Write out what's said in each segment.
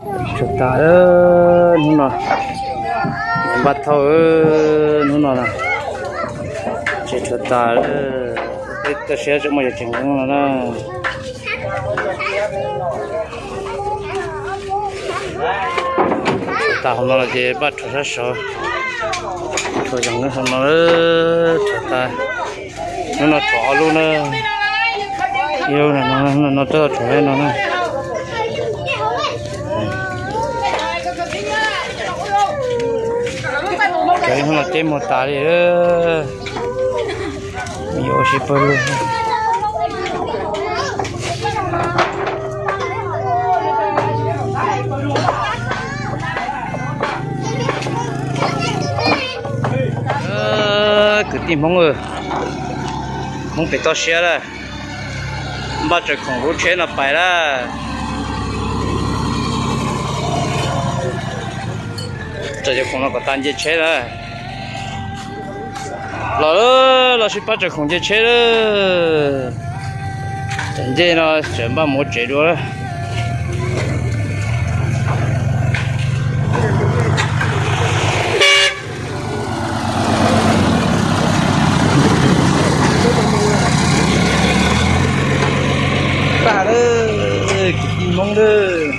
Tshuav tas hnub no, npaj thauj hnub no na, tsev tshuav tas, peb toj siab tseem muaj yog tseem nqeeb no na. Tshuav tas hauv no los ces npaj rhuav sab saud, rhuav yog nqeeb hauv no, tshuav tas. Hnub no tshuav ob lub na, ib lub no, no rov tshuav no na. Cov hnub no ceb muag tas li, yuav ua si pawg lug. Kwv tij Hmoob, Hmoob pem toj siab lawm, npaj tsaws khoom lub tsheb no pais lawm. Tsaws cov khoom no kom tas nce tsheb lawm. Los, los sib pab tsaws khoom nce tsheb lawm. Tsaws nce no tseem npaj mus tsev dua lawm. Tag lawm, kwv tij Hmoob lawm.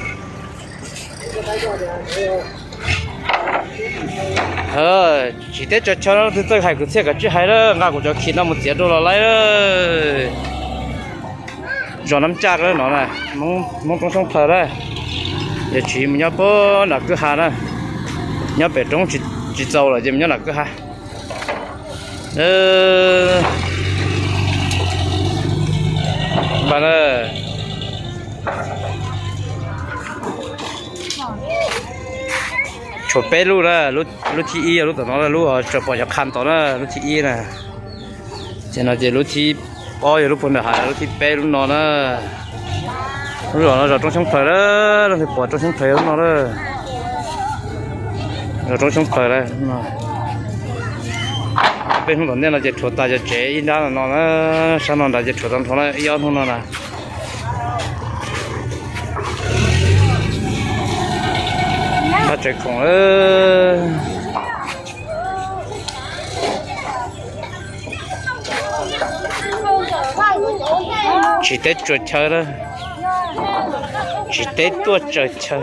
Tsis teb tsaws chaw no leej twg txawj hais kwv txhiaj kav tsij hais lawm, nqa kuv cov khi no mus txiav rau los laib lawm. Zos Nab Caj lawm no na, Hmoob roob xyoob plhaws lawm. Yog tsis mus nyob puag nram kwj ha na, nyob pem roob tsis txaus lawm ces mus nyob nram kwj ha. Npaj na. Tshuav peb lub na, lub thib ib yog lub tom no, lub tsaws pom cov qha tom na, lub thib ib na. Ces no ces lub thib ob yog lub puag nram hav, lub thib peb lub no na. Lub zos no zos roob xyoob plhaws lawm, leej twg pom roob xyoob plhaws lub no lawm. Zos roob xyoob plhaws lawm. Peb hnub tom ntej no ces rhuav tas cov tsev ib nrab no na, sab no nrad ces rhuav tau nrho na, ib ob hnub no na. Pab tsaws khoom. Tsis teb tsuas chaw lawm, tsis teb tuaj tsaws chaw.